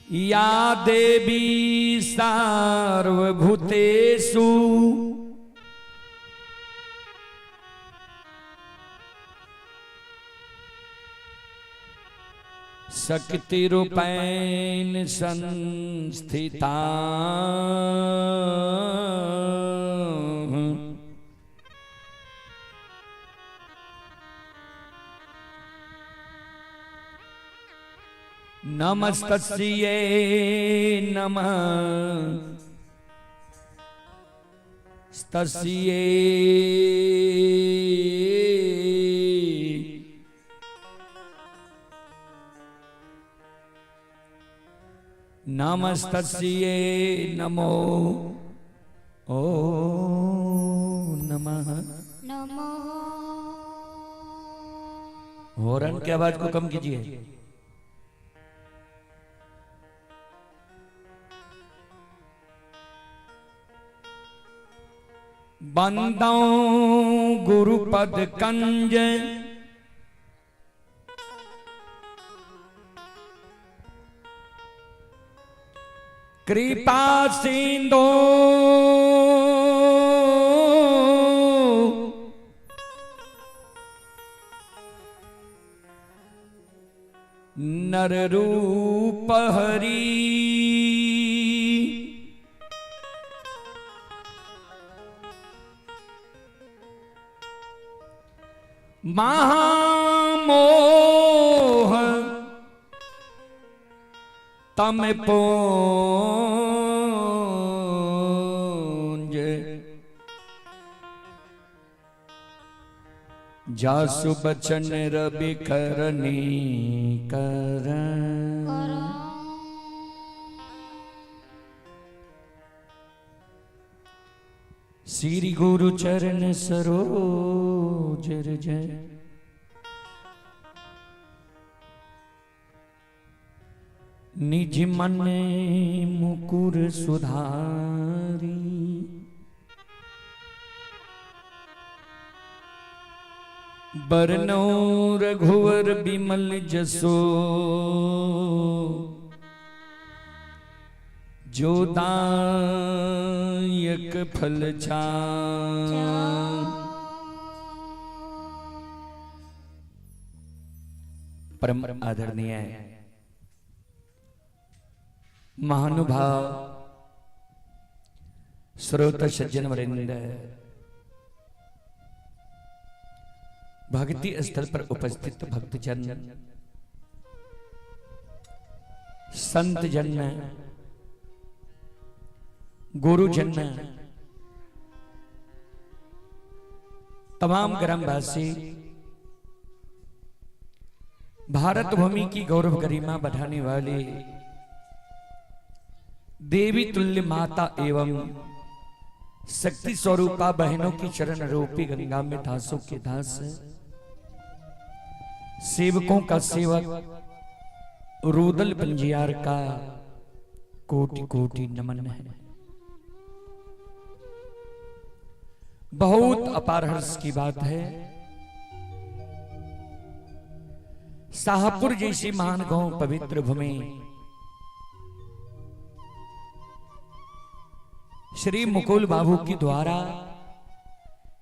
या देवी सार्वभूतेषु शक्तिरूपेण संस्थिता। नमस्तस्यै नमः स्तस्यै नमस्तस्यै नमो ओ नमः। नमः। हॉर्न की आवाज को कम कीजिए। बंदों गुरुपद कंज कृपा सिंधो नर रूप हरि। महामोह तम पुंज जासु बचन रवि करनी कर। श्री गुरु चरण सरोज रज निज मन मुकुर सुधारी। बरनौ रघुवर बिमल जसो जो दायक फल चार। परम आदरणीय महानुभाव श्रोत सज्जन वरिंद, भक्ति स्थल पर उपस्थित भक्तजन, संत जन, गुरुजन, तमाम ग्रामवासी, भारत भूमि की गौरव गरिमा बढ़ाने वाले देवी तुल्य माता एवं शक्ति स्वरूपा बहनों की चरण रूपी गंगा में दासों के दास, सेवकों का सेवक रुदल पंजियार का कोटि कोटि नमन है। बहुत अपार हर्ष की बात है, शाहपुर जैसी महान गांव पवित्र भूमि श्री मुकुल बाबू की द्वारा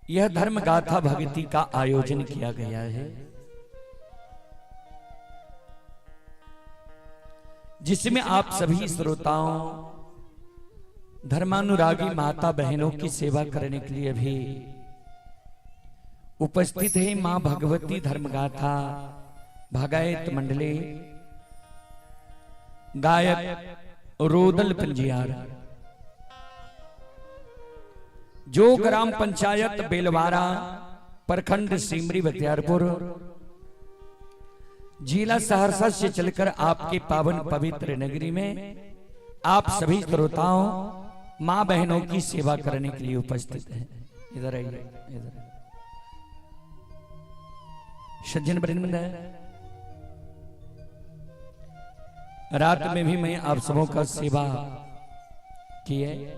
यह धर्म गाथा भक्ति का आयोजन किया गया है, जिसमें आप सभी श्रोताओं, धर्मानुरागी माता बहनों की सेवा करने के लिए भी उपस्थित है। मां भगवती धर्मगाथा भगायत मंडली, गायक रोदल पंजियार, जो ग्राम पंचायत बेलवारा, प्रखंड सिमरी बख्तियारपुर, जिला सहरसा से चलकर आपके पावन पवित्र नगरी में आप सभी श्रोताओं, मां बहनों की सेवा करने के लिए उपस्थित हैं। इधर आइए, इधर सज्जन वृंद, रात में भी मैं आप सबों का सेवा किए।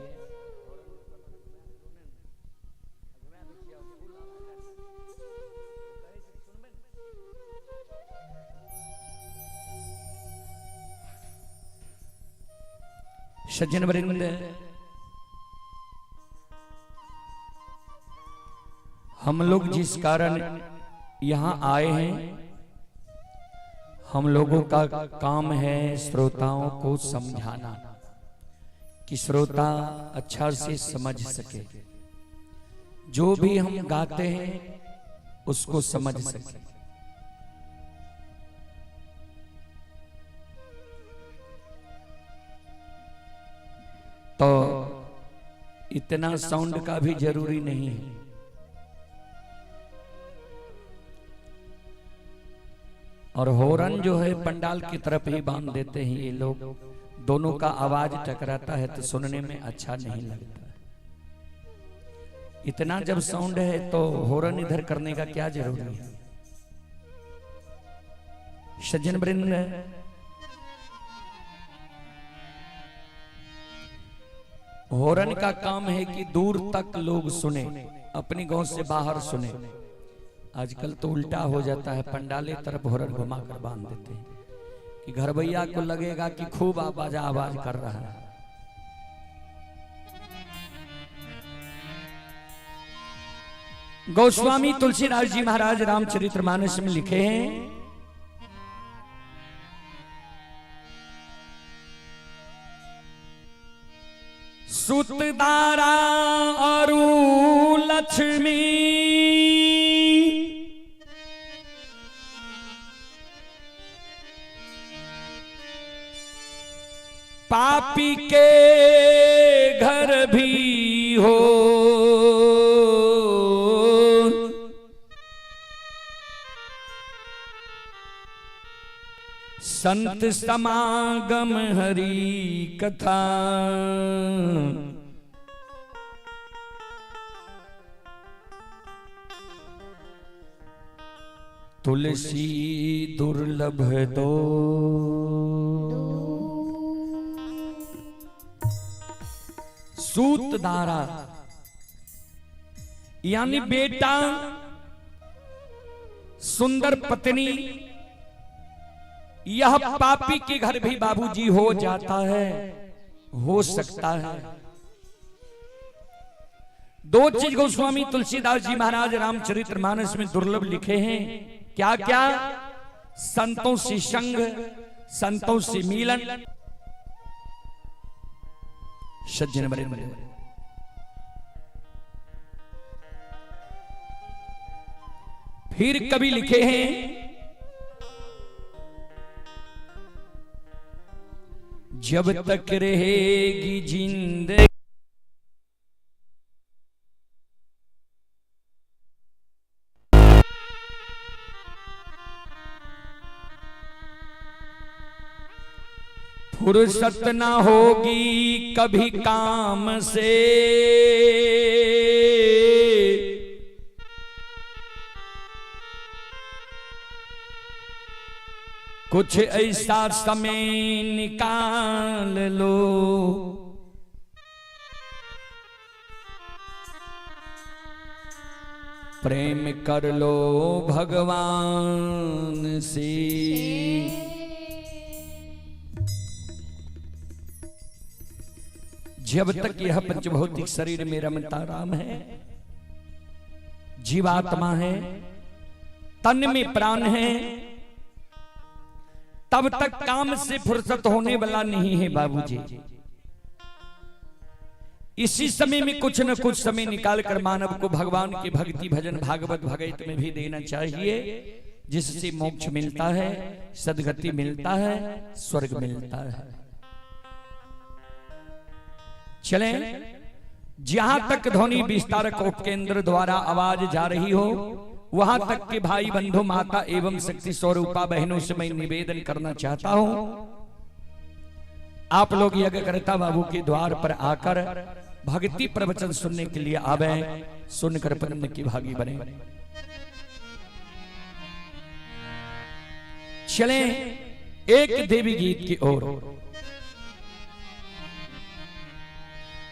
सज्जन वृंद, हम लोग जिस कारण यहाँ आए हैं, हम लोगों का काम है श्रोताओं को समझाना कि श्रोता अच्छा से समझ सके, जो भी हम गाते हैं उसको समझ सके। तो इतना साउंड का भी जरूरी नहीं है। और हॉर्न जो है पंडाल की तरफ ही बांध देते हैं ये लोग, दोनों का आवाज टकराता है तो सुनने में अच्छा नहीं लगता। इतना जब साउंड है तो हॉर्न इधर करने का क्या जरूरी है। सज्जन वृंद, हॉर्न का काम है कि दूर तक लोग सुने, अपनी गांव से बाहर सुने। आजकल तो उल्टा हो जाता है, पंडाले तरफ हॉर्न घुमा कर बांध देते हैं कि घरवैया को लगेगा कि खूब आवाज आवाज कर रहा है। गोस्वामी तुलसीदास जी महाराज रामचरितमानस में लिखे हैं, सुतदारा अरु लक्ष्मी पापी के घर भी हो, संत समागम हरि कथा। तुलसी दुर्लभ दो। सूतदारा यानी बेटा, सुंदर पत्नी, यह पापी के घर भी बाबूजी हो जाता है, हो सकता है। दो चीज गोस्वामी तुलसीदास जी महाराज रामचरितमानस में दुर्लभ लिखे हैं। क्या क्या? संतों से संग, संतों से मिलन। सज्जन बड़े फिर कभी लिखे हैं, जब तक रहेगी जिंदगी फुर्सत ना होगी कभी काम से, कुछ ऐसा समय निकाल लो, प्रेम कर लो भगवान से। जब तक यह पंचभौतिक शरीर में रमता राम है, जीवात्मा है, तन में प्राण है, तब तक काम से फुर्सत होने वाला नहीं है बाबूजी। इसी समय में कुछ न कुछ समय निकालकर मानव को भगवान की भक्ति भजन भागवत भगवत में भी देना चाहिए, जिससे मोक्ष मिलता है, सदगति मिलता है, स्वर्ग मिलता है। चलें, जहां तक ध्वनि विस्तारक उपकेंद्र द्वारा आवाज जा रही हो, वहां तक के भाई बंधु, माता एवं शक्ति स्वरूपा बहनों से मैं निवेदन करना चाहता हूं, आप लोग यज्ञकर्ता बाबू के द्वार पर आकर भक्ति प्रवचन सुनने के लिए आवे, सुनकर पुण्य की भागी बने। चलें एक देवी गीत की ओर,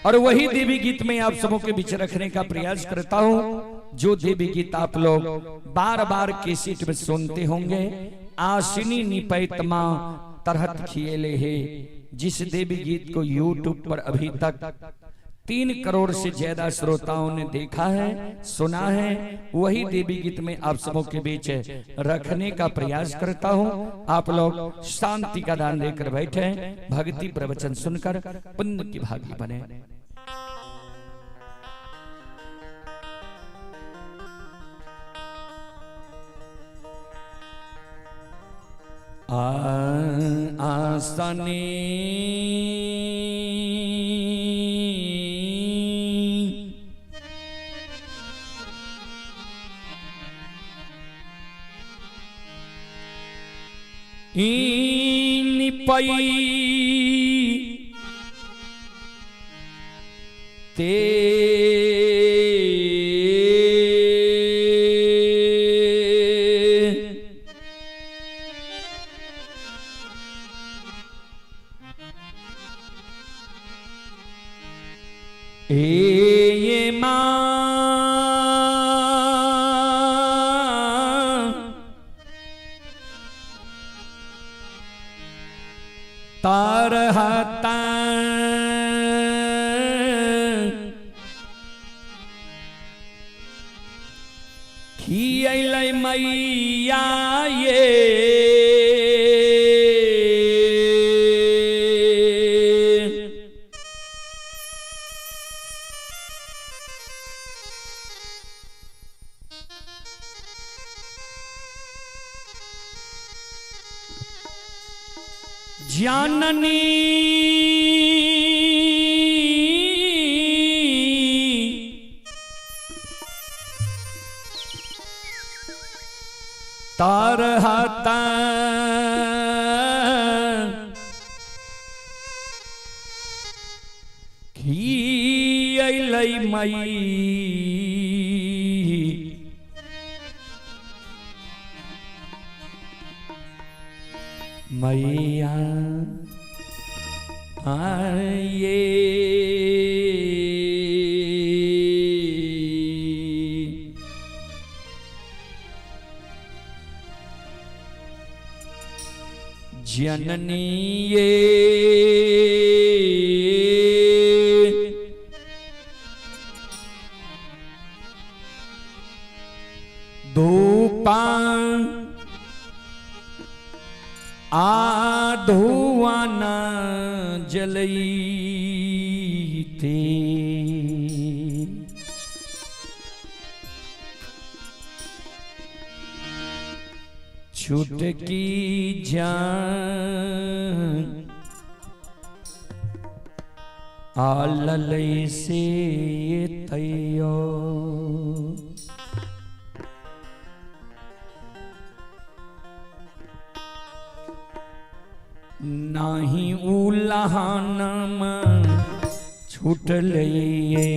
और वही देवी गीत में आप सबों के बीच रखने का प्रयास करता हूं, जो देवी गीत आप लोग बार बार कैसेट में सुनते होंगे। आसिनी निपैतमा तरहत खिएले हे, जिस देवी गीत को YouTube पर अभी तक 3 करोड़ से ज्यादा श्रोताओं ने देखा है, सुना है, वही देवी गीत में आप सबों के बीच रखने का प्रयास करता हूं। आप लोग शांति का दान देकर बैठे, भक्ति प्रवचन सुनकर पुण्य की भागी बने। आसनी निपई ते ए मां तारहता खियलै मैया ये जाननी तारहता खियलै मई मैया आये जननी ये धूपा आधुआना जलईते छुटकी जान आलल से तैयो। नाही उलहानम छूटल ये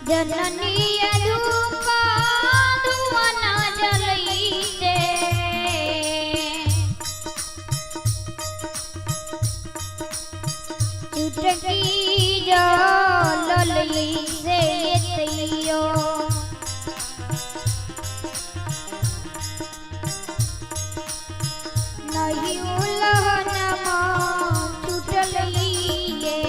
जननी धूपा धुआना जलईते चुटकी जलई से तैयो। नहीं उलहनमा छूटलइए।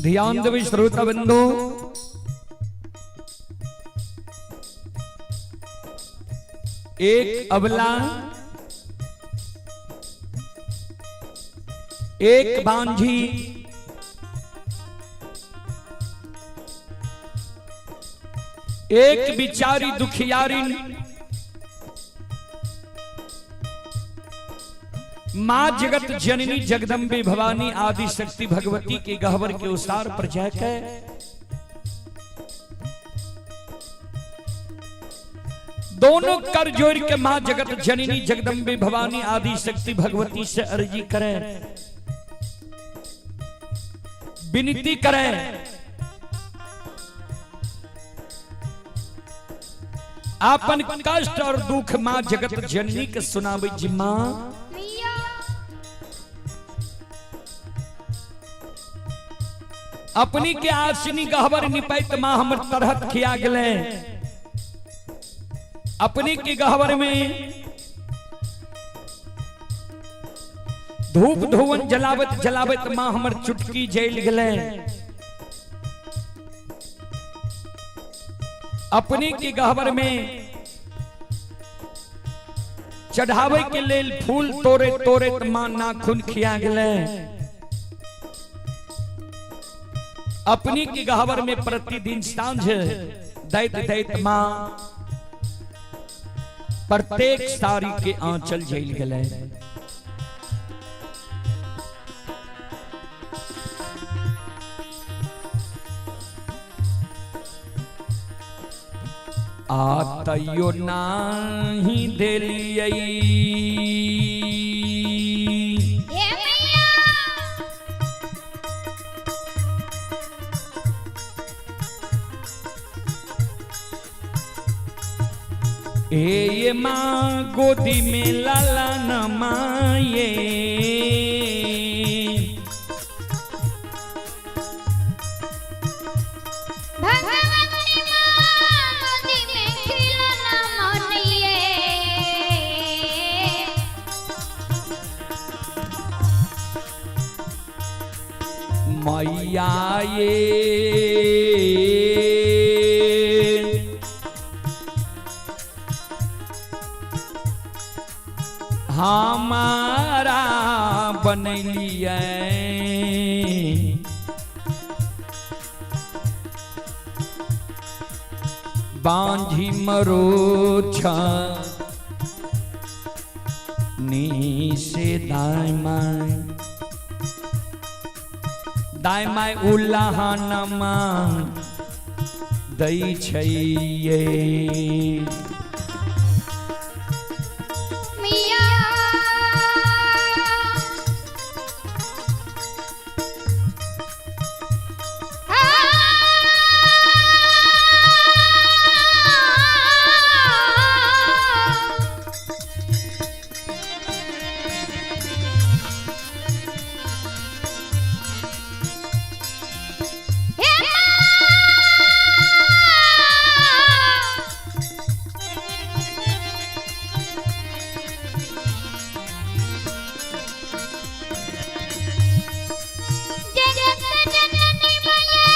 ध्यान देवी श्रोता बंधु, एक अबला एक बांझी एक बिचारी दुखियारिन मां जगत जननी जगदम्बे भवानी आदि शक्ति भगवती के गहवर के उसार पर जाकर दोनों कर जोड़ के मां जगत जननी जगदम्बे भवानी आदि शक्ति भगवती से अर्जी करें, विनती करें। आपन कष्ट और दुख मां जगत जननी के सुनावे जी मां अपनी के आसनी गहबर निपैत मां हमर तरहत खिया गेले। अपनी के गहबर में धूप धुवन जलावत जलावत मां हमर चुटकी जल गेले। अपनी के गहबर में चढ़ावे के लेल फूल तोड़े तोड़े मां नाखून खिया गेले। अपनी के गहबर में प्रतिदिन सांझ दैत दैत मां प्रत्येक साड़ी के आंचल झेल गए। आ तैयो नाही देलियै हे माँ गोदी में लाला न माये भगवती माँ गोदी में खिलौना मनिए। मैया ये हमारा बनलिए बांझी मरोछा नी से दाएं माए दाएं माए उल्लाहनमा दै छैये। मिया जगत जननी माये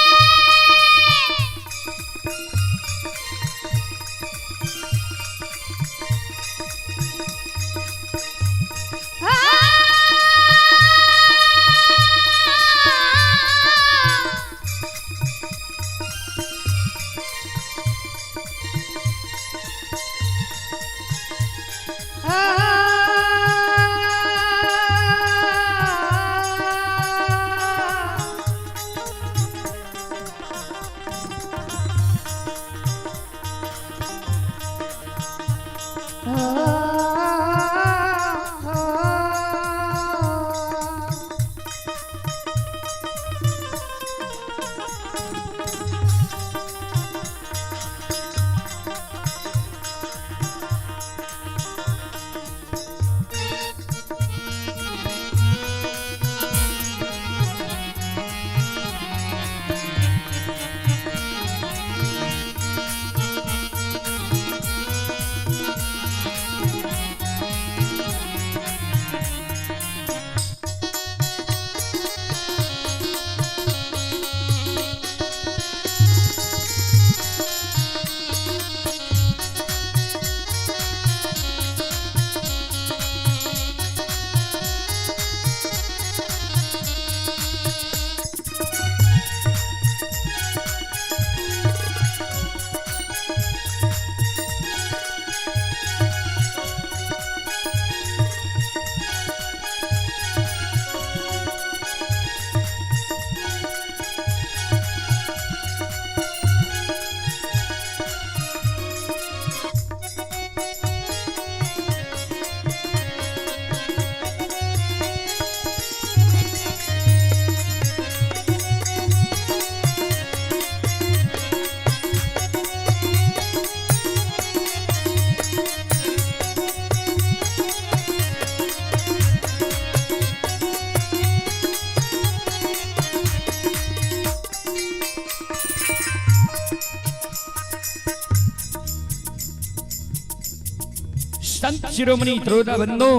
संत शिरोमणि त्रोदा बंधु,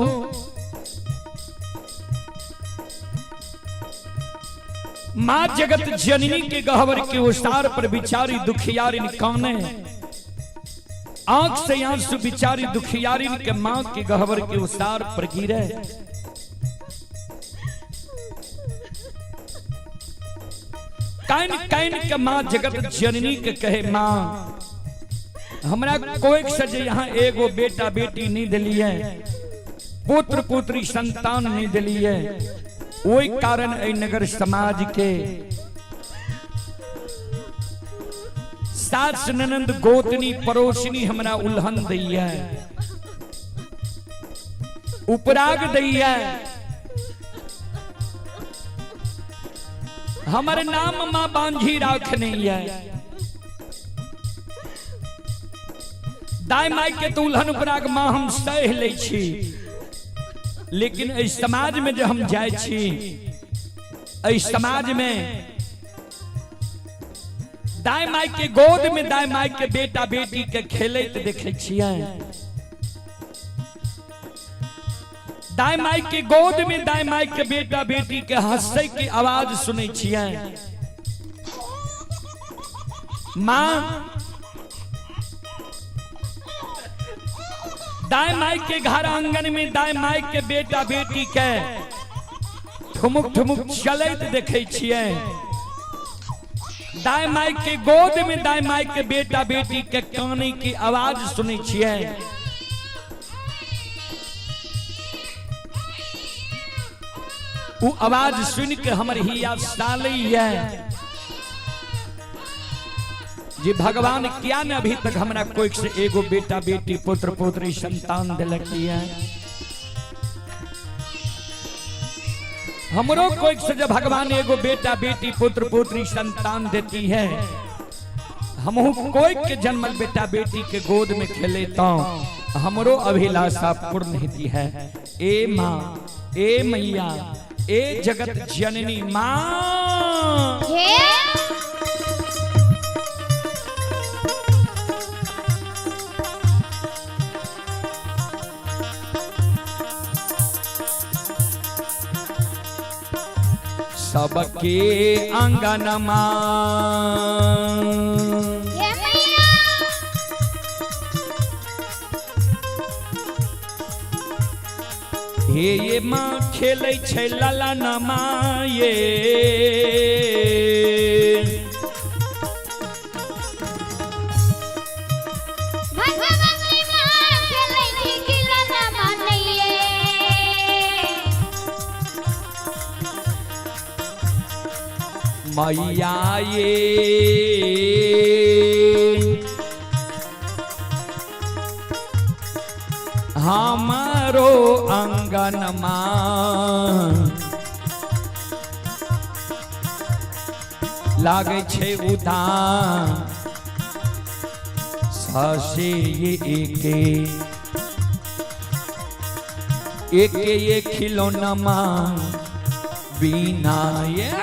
माँ जगत जननी के गहवर के उसार पर बिचारी दुखियारिन काने, आंख से आंसू बिचारी दुखियारिन के माँ के गहवर के उसार पर गिरे। काइन काइन के माँ जगत जननी के कहे, माँ हमरा कोई से जे यहाँ एगो बेटा बेटी नहीं दिलिए, पुत्र पुत्री संतान नहीं दिलिए, ओहि कारण एहि नगर समाज के सास ननंद गोतनी पड़ोसनी हमरा उल्हन दैया, उपराग दैया, हमर नाम माँ बांझी राखने है। दाई माई के तो उल्हन उपराग माँ हम सह लै छी, लेकिन एहि समाज में जो हम जाय छी, एहि समाज में दाई माई के गोद में दाई माई के बेटा बेटी के खेलैत देखे छियै, दाई माई के गोद में दाई माई के बेटा बेटी के हंसै के आवाज सुनै छियै। माँ दाई माई के घर आंगन में दाई माई के बेटा बेटी के ठुमुक ठुमुक चलैत देखे छियै, दाई माई के गोद में दाई माई के बेटा बेटी के काने की आवाज सुनै छियै। उ आवाज सुन के हमर हिया सालैया जी भगवान क्या ने अभी तक हमरा कोई से एगो बेटा बेटी पुत्र पुत्री संतान दिलक है। हमरो कोई से जब भगवान एगो बेटा बेटी पुत्र पुत्री संतान देती है, हमहू कोई के जन्मल बेटा बेटी के गोद में खेले तो हमरो अभिलाषा पूर्ण होती है। ए माँ, ए मैया, ए जगत जननी माँ, सबके अंगनमा हे ये माँ खेलै छै ललनमा ये, मैया ये हमारो अंगनमा लागै छै उदास ससे एके एके ये खिलौनमा बिना ये।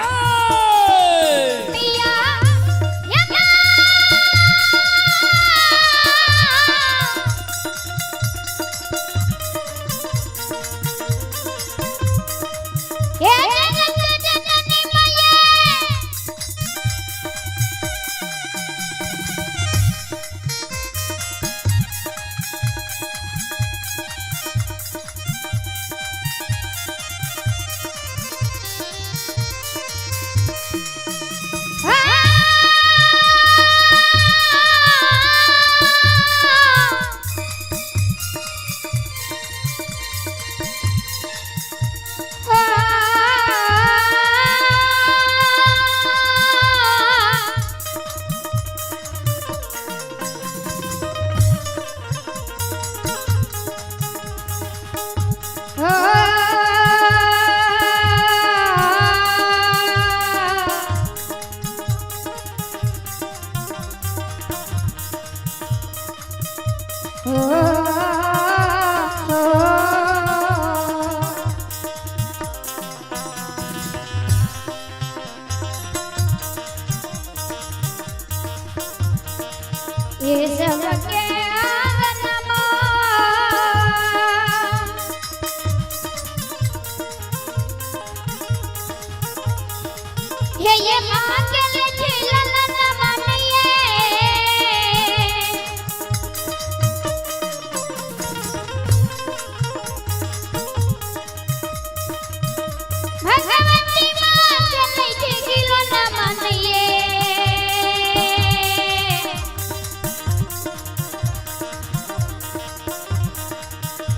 ये सबके आंगनमा।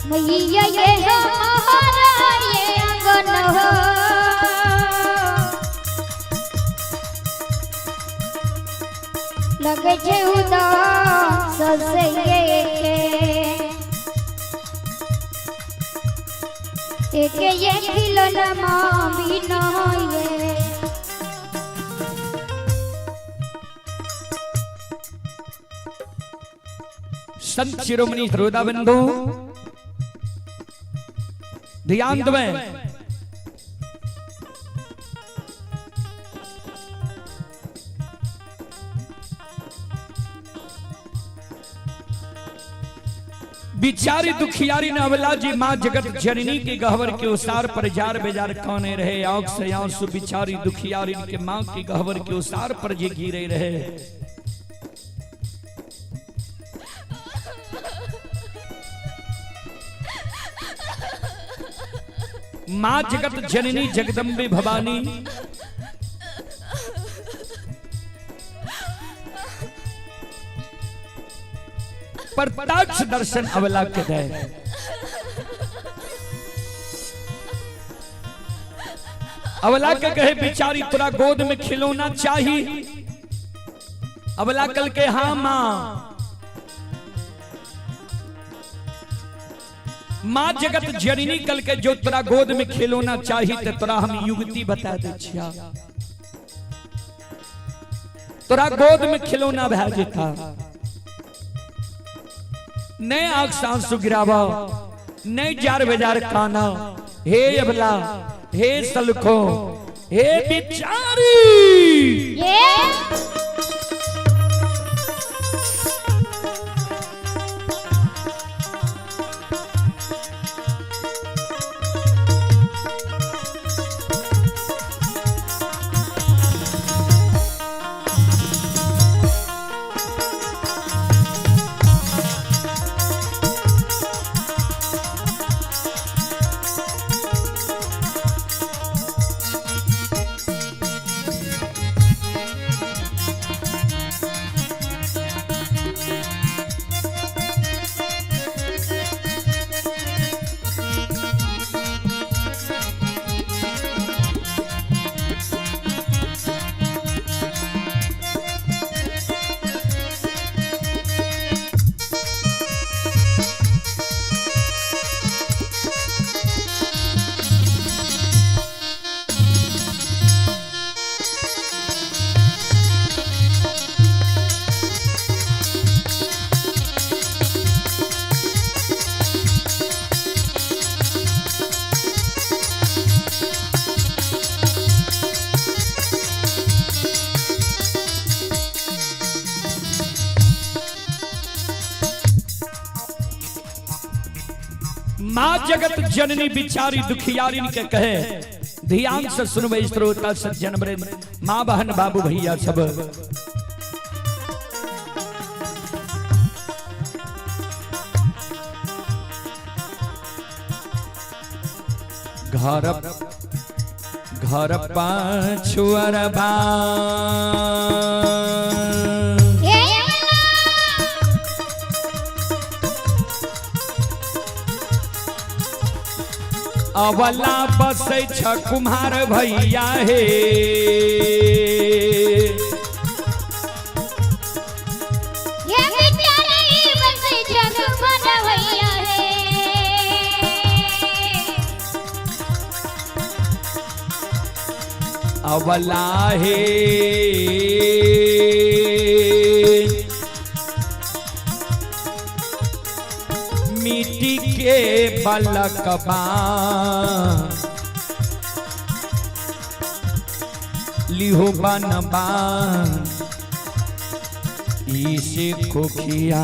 मैया ये हमारा ये आंगन हो। लगे छे उदास से ये के एक ये खिलौना माँ बिना ये। संत शिरोमणि श्रोता बंधु ध्यान दें। बिचारी दुखियारी नवला जी माँ जगत जननी के गहवर के उसार पर जार बेजार काने रहे, आंख से आंसू बिचारी दुखियारी के माँ के गहवर के उसार पर जे गिरे रहे। माँ जगत जननी जगदम्बे भवानी प्रत्यक्ष दर्शन अवला के दे। अवला के कहे बिचारी तोरा गोद में खिलौना चाहिए। अवला कल के हाँ माँ। माँ जगत जननी कल के जो तोरा गोद में खिलौना चाहिए तो तोरा हम युक्ति बता दे छिया, तोरा गोद में खिलौना भै जेता। नए आंख सांसु गिरावा, नए जार बेजार काना, हे अबला, हे सलखो, हे बिचारी। ये माँ जगत जननी बिचारी दुखियारी के कहे, ध्यान से सुनबे श्रोता सज्जन वृंद, माँ बहन बाबू भैया सब। घर घर पाछुअरबा अवला बसै छ कुम्हार भैया हे। ये बिचारी बसै छ कुम्हार भैया हे। अवला हे मिट्टी के बलकबा लिहो बनबा इसे खोखिया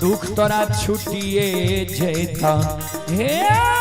दुख तोरा छुटिए जेता हे।